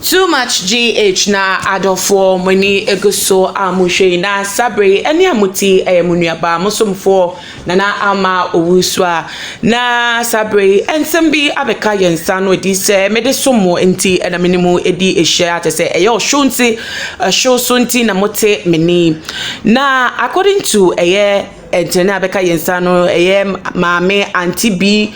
Too much GH na adɔfoɔ mo ani gu so a mohwɛ yi na sabre yi ɛne a mote ɛyɛ mo nuabaa mo somfoɔ Nana Ama Owusu a na sabre yi nsɛm bi abɛka yɛn nsa no adi sɛ mede som mo nti ɛna me ne mo adi ahyia kyɛ sɛ ɛyɛ ɔhyew nti ɛhyew so nti na mote me ni na according to ɛyɛ ntɛnɛ abɛka yɛn nsa no ɛyɛ maame auntie bi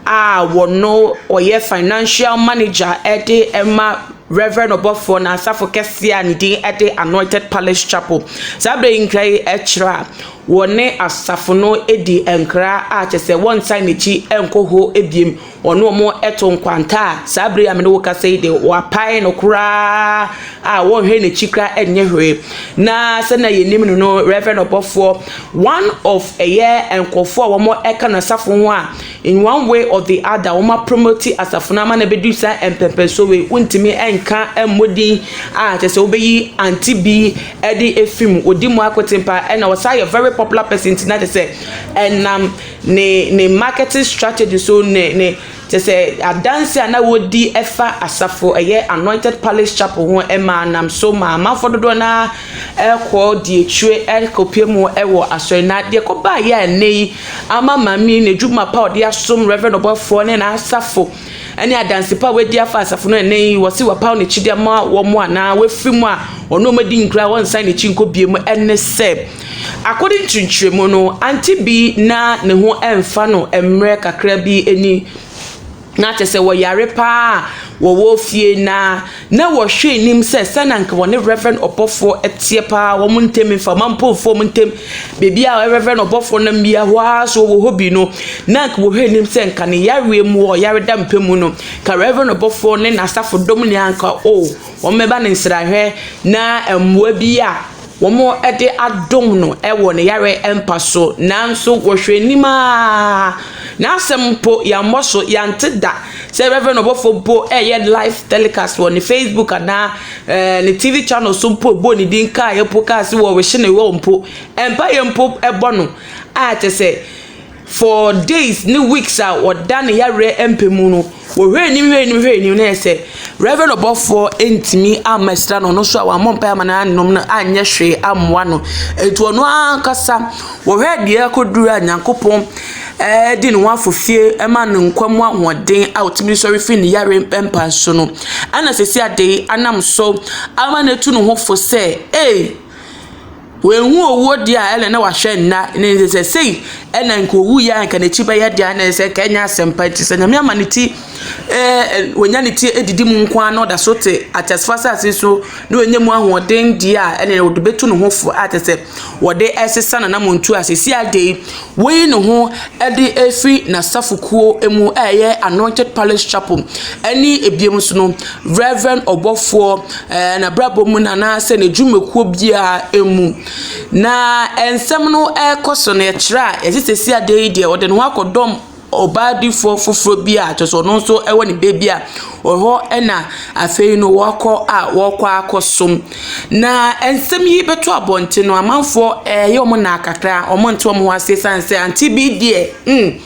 a wɔno ɔyɛ financial manager de ma Rev. Ɔbɔfoɔ n'asafo kɛseɛ a ne din de Anointed Palace Chapel. Saa berɛ yi nkra yi kyerɛ a wɔne asafo no di nkra a kyerɛ sɛ wɔnsan n'akyi nkɔ hɔ biem. Wɔne wɔn to nkwanta a saa berɛ yi a me ne wo kasa yi deɛ wɔapae no koraa a wɔnhwɛ n'akyi koraa nyɛ hwee. Na sɛnea yɛnim no no, Rev. Ɔbɔfoɔ, one of ɛyɛ nkurɔfoɔ a wɔka n'asafo ho a In one way or the other, wɔn apromoti asafo no ama no abɛdu saa mpɛmpɛnsoɔ wei. Wontumi nka mmɔ din a kyerɛ sɛ wobɛyi ante bi de afiri mu. Ɔdi mu akoten paa ɛna ɔsan yɛ very popular person nti na kyerɛ sɛ ɛnam ne ne marketing strategy so ne ne kyerɛ sɛ adanse a na wɔdi ɛfa asafo ɛyɛ Anointed Palace Chapel ho ɛma nam so ma amanfoɔ dodoɔ no ara ɛkɔ di akyire ɛkɔpie mu ɛwɔ asɔre na deɛ ɛkɔbaeɛ a ɛnnɛ yi ama maame yi n'adwuma pa a ɔde asom Rev. Ɔbɔfoɔ ne n'asafo ne adanse pa a wadi afa asafo no ɛnnɛ yi wɔse wapaw n'akyi de ama wɔn anaa wafiri mu a ɔne wɔn adi nkura a wɔnsan n'akyi nkɔ bie mu ɛne sɛ according to nkyerɛmu no ante bi na ne ho ɛmfa no mmerɛ kakra bi ani Na kyerɛ sɛ wɔyare paa a wɔwɔ fie na na wɔhwɛ anim sɛ sɛnea anka wɔne Reverend ɔbɔfoɔ teɛ paa wɔn ntam mfama mpomfoɔ wɔn ntam baabi a Reverend ɔbɔfoɔ nam bia hɔ ara so wɔ hɔ bi no na anka wɔhwɛ anim sɛ nka ne yareɛ mu wɔ ɔyare da mpa mu no ka Reverend ɔbɔfoɔ ne n'asafo dɔm nyinaa anka o oh, wɔn bɛba ne nsrahwɛ na mmoa bi a wɔde adom no wɔ ne yare mpa so, nanso wɔhwɛ anim ara, n'asɛm mpo yɛammɔ so, yɛante da sɛ Reverend ɔbɔfoɔ mpo ɛreyɛ live telecast wɔ ne Facebook anaa ɛɛ ne TV channel so mpo bɔ ne din kaa yɛ mpo kaa sɛ wɔrehye ne wɔ mpo, mpaeɛ mpo ɛbɔ no a kyɛ sɛ For days ne weeks a ɔda ne yareɛ mpa mu no, wɔhwɛ anim hwɛ anim hwɛ anim na yɛ sɛ Reverend ɔbɔfoɔ ntumi ammɛsra no, ɔno nso a wammɔ mpaeɛ ama no annom no anyɛ hwee ammoa no. Enti ɔno ankasa wɔhwɛ deɛ akɔduru a Nyankopɔn ɛredi ne ho afofie ma no nkwa mu ahoɔden a ɔtumi sɔre firi ne yareɛ mpa so no, ɛna seesei ade yi anam so ama no atu ne ho fo sɛ, ei, Wanhu owuo deɛ a ɛna na wahwɛ nna ne ne sɛ sei ɛna nka owu yɛ a nka n'akyi bɛyɛ deɛ ɛna sɛ nka ɛnyɛ asɛmpa nti sɛ nyame ama ne ti ɛɛ wɔnya ne ti edidi mu nko ara na ɔda so te ateasefo asase so na wɔnya mu ahoɔden deɛ a ɛna wɔde bɛtu ne ho fo a kyerɛ sɛ wɔde ɛsesa n'anammɔntuo a seesei adeɛ yi Wayi ne ho de afiri n'asafokuo mu a ɛyɛ Anointed Palace Chapel ne ebiem nso no, Rev. Ɔbɔfoɔ ɛɛ n'abrabɔ mu no anaasɛ n'adwumakuo biara mu. Na nsɛm no rekɔ so no, ɛkyerɛ a yɛse seesei adeɛ yi deɛ ɔde ne ho akɔdɔm ɔbaa difoɔ foforɔ bi a kyerɛ sɛ ɔno nso wɔ ne baabi a ɔhɔ na afei no wɔkɔ a wɔrekɔ akɔsom. Na nsɛm yi bɛto abɔnten no, amanfoɔ ɛreyɛ wɔn naa kakra, wɔnte wɔn ho ase ɛsiane sɛ ante bi deɛ, mm,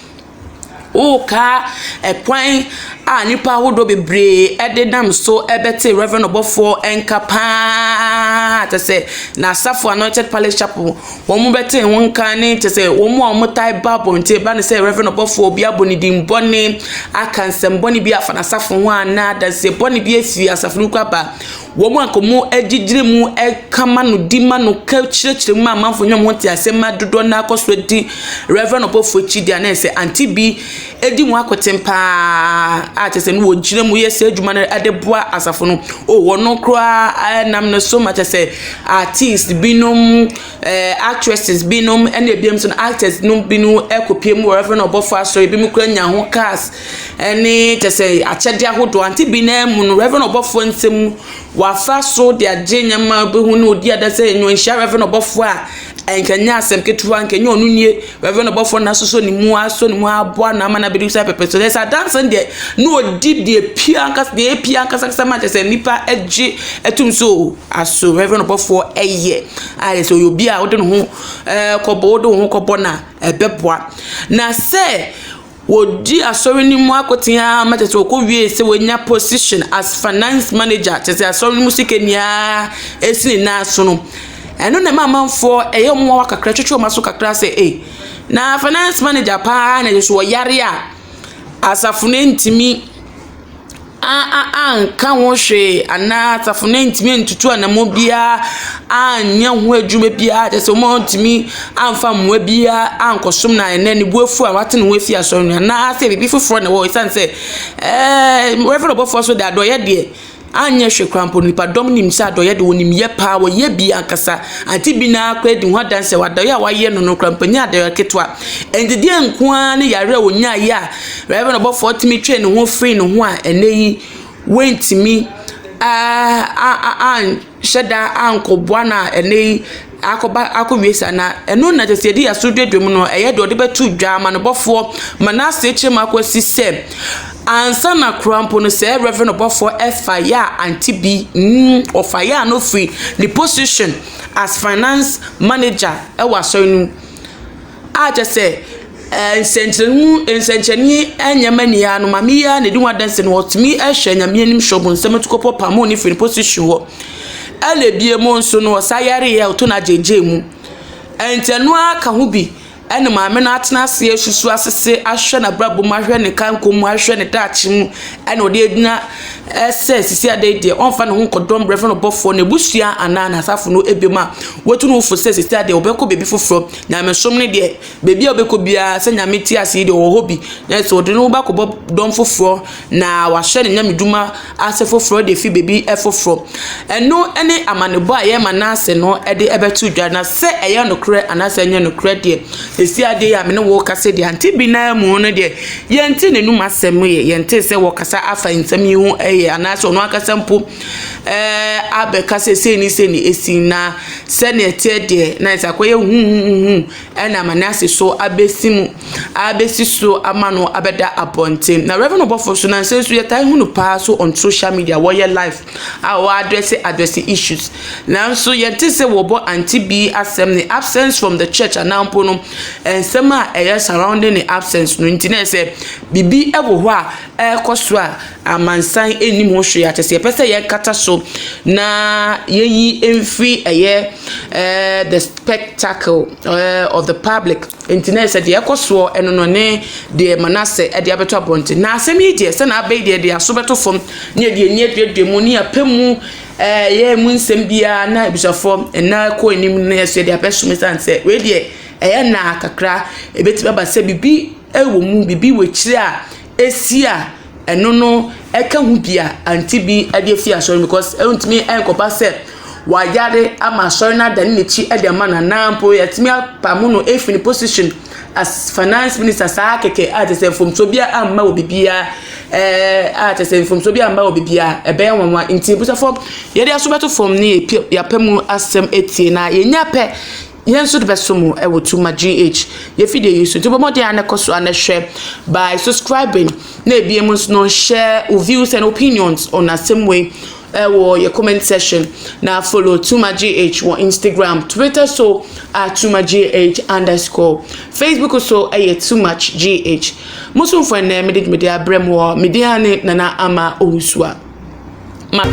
wokaa ɛkwan a nnipa ahodoɔ bebree de nam so bɛtee Rev. Ɔbɔfoɔ nka pa ara, kyerɛ sɛ n'asafo Anointed Palace Chapel Wɔbɛtee ho nka ne kyerɛ sɛ wɔn a wɔtaa ba abɔnten ba no sɛ Reverend ɔbɔfoɔ obi abɔ ne din bɔne aka nsɛm bɔne bi afa n'asafo ho anaa adanseɛ bɔne bi afi asafo no mu aba. Wɔn a wɔgyegyere mu ka ma no di ma no ka kyerɛkyerɛ mu ma amanfoɔ nya wɔn ho nteaseɛ ma dodoɔ no ara kɔ so di Reverend ɔbɔfoɔ akyi deɛ na ɛsɛ ante bi di mu akoten paa a kyerɛ sɛ no wɔgyina mu yɛ saa adwuma no de boa asafo no. O wɔn koraa nam no so ma kyerɛ sɛ artiste binom, ɛɛ actresses binom ɛna ebinom nso no actors no binom kɔpue mu wɔ Rev. Ɔbɔfoɔ asɔre, ebinom koraa nya ho cars ne kyerɛ sɛ akyɛdeɛ ahodoɔ. Ante bi no ara mu no, Rev. Ɔbɔfoɔ nsam, wafa so de agye nneɛma bi ho na ɔdi adanseɛ sɛ ɔnhyia Rev. Ɔbɔfoɔ a. Nka ɛnyɛ asɛm ketewa, nka ɛnyɛ ɔno nie, Reverend ɔbɔfoɔ no asosɔ ne mu, asɔ ne mu aboa no ama no abɛdu saa pɛpɛ so. Sɛ adanse no deɛ, na ɔdi deɛ pia ankasa, deɛ ɛpia ankasa ankasa ma kyerɛ sɛ nnipa gye tom so aso Reverend ɔbɔfoɔ ɛyɛ. A yɛ sɛ ɔyɛ obi a wode ne ho kɔbɔ, wode wo ho kɔbɔ no a, ɛbɛboa. Na sɛ Wɔdi asɔre no mu akoten ara ma kyerɛ sɛ wɔkɔwiee sɛ wɔanya position as finance manager, kyerɛ sɛ asɔre no mu sikani ara si ne nan so no, ɛno na ɛma amanfoɔ ɛyɛ wɔn nwanwa kakra, twetwe wɔn aso kakra sɛ ei, na finance manager paa na kyerɛ sɛ ɔyare a, asafo no ntumi anka ho hwee anaa asafo no antumi antutu anammɔn biara anyɛ ho adwuma biara, kyerɛ sɛ wɔantumi amfa mmoa biara ankɔsom no a ɛnnɛ ne bo afu a wate ne ho afi asɔre no mu anaasɛ biribi foforɔ na ɛwɔ hɔ ɛsiane sɛ ɛɛ Reverend ɔbɔfoɔ so de adɔeɛ deɛ anyɛ hwee koraa mpo no nnipadɔm nim sɛ adɔeɛ de wɔnim yɛ paa wɔyɛ bi ankasa ante bi no ara koraa di ho adanseɛ wɔ adɔeɛ a wayɛ no no koraa mpo nyɛ adɔeɛ ketewa ɛnti deɛ nko ara ne yareɛ a wɔnyaeɛ a Reverend ɔbɔfoɔ tumi twee ne ho firii ne ho a ɛnnɛ yi wɔntumi anhyɛ da ankɔboa no a ɛnnɛ yi akɔba akɔwie saa na ɛno na kyerɛ sɛ yɛde yɛn aso duadua mu no ɛyɛ deɛ ɔde bɛto dwa amanebɔfoɔ ma n'ase kyerɛ mu akɔsi sɛ ansa na koraa mpo no sɛ Reverend ɔbɔfoɔ ɛfa yɛ a ante bi ɔfa yɛ a no firi ne position as finance manager ɛwɔ asɔre no mu a kyerɛ sɛ nsɛnkyerɛnne nsɛnkyerɛnne nneɛma nyinaa no maame yi ara na edi ho adanse na ɔtumi hwɛ Nyame anim hwɛ ɔbonsam atukɔpɔ pamoo no firi ne position hɔ. Ɛna ebien mu nso no ɔsan yareɛ a ɔtɔ no agyegye mu. Ɛnti ɛno ara ka ho bi ɛna maame no atena ase asusu asese ahwɛ n'abrabɔ mu ahwɛ ne kanko mu ahwɛ ne daakye mu ɛna ɔde agyina sɛ sisi ada yi deɛ ɔmfa ne ho nkɔdɔm Reverend ɔbɔfoɔ n'abusua anaa n'asafo no biom a watu ne ho fo sɛ sisi adeɛ ɔbɛkɔ baabi foforɔ. Nyamesom no deɛ Baabi a ɔbɛkɔ biara, sɛ Nyame te ase yi deɛ ɔwɔ hɔ bi. Na sɛ ɔde ne ho bɛkɔbɔ dɔm foforɔ na wahyɛ ne nyamedwuma ase foforɔ de afi baabi foforɔ. Ɛno ne amanebɔ a yɛn Manase no de bɛto dwa. Na sɛ ɛyɛ nokorɛ anaasɛ ɛnyɛ nokorɛ deɛ, ɛsi adeɛ yi a me ne wo rekasa deɛ, ante bi no ara mu no deɛ, yɛnte n'anum asɛm yɛ. Yɛntee sɛ wɔkasa afa nsɛm yi ho yɛ anaasɛ ɔno ankasa mpo abɛka sɛ sei ne sei na ɛsi. Na sɛdeɛ ɛteɛ deɛ, na ɛsɛ akɔyɛ huhuhuhu. na Manase so abesi mu abesi so ama no abɛda abɔnten. Na Reverend ɔbɔfo so nansa nso yɛtaa hu no paa so on social media wɔyɛ live a wɔ address address issues. Nanso yɛnte sɛ wɔbɔ Auntie bi asɛm ne absence from the church anaa mpo no nsɛm a ɛyɛ surrounding ne absence no nti na ɛsɛ biribi wɔ hɔ a ɛrekɔ so a amansan nnim ho hwee a kyerɛ sɛ yɛpɛ sɛ yɛkata so na yɛyi mfiri ɛyɛ ɛɛ the spectacle ɛɛ of the public nti na sɛ deɛ ɛkɔ soɔ ɛno no ne deɛ Manase ɛde abɛto abɔnten na asɛm yi deɛ sɛ na abɛyi deɛ de aso bɛto fam ne yɛde ani aduadua mu ne yɛapɛ mu ɛɛ yɛ mu nsɛm biara na abusuafoɔ nna kɔ anim na yɛso yɛde abɛsom ɛsiane sɛ wei deɛ ɛyɛ naa kakra ebɛtumi aba sɛ biribi ɛwɔ mu biribi wɔ akyire a esi a ɛno no ɛka ho bi a ante bi de afi asɔre no because ɛntumi ɛnkɔba sɛ wayare ama asɔre no adane n'akyi de ama no anaa mpo yɛatumi apamo no afi ne position as finance minister saa kɛkɛ a kyerɛ sɛ mfomsoɔ biara amma wɔ biribiara ɛɛ a kyerɛ sɛ mfomsoɔ biara amma wɔ biribiara ɛbɛyɛ nwanwa nti abusuafoɔ yɛde aso bɛto fam ne yɛapɛ mu asɛm atie na yɛnya pɛ Yɛn nso de bɛso mo wɔ Tuma GH yɛ fidie yi so. Nti bɔ mmɔden a na kɔ so a na hwɛ by subscribing na ebien mu nso no share wo views and opinions on asɛm wei ɛwɔ yɛ comment section na follow Tuma GH wɔ Instagram, Twitter so at Tuma GH underscore, Facebook so ɛyɛ Too Much GH. Mo somfo ɛnnɛ mede dwumadi abrɛ mo wɔ me din ne Nana Ama Owusua. Ma.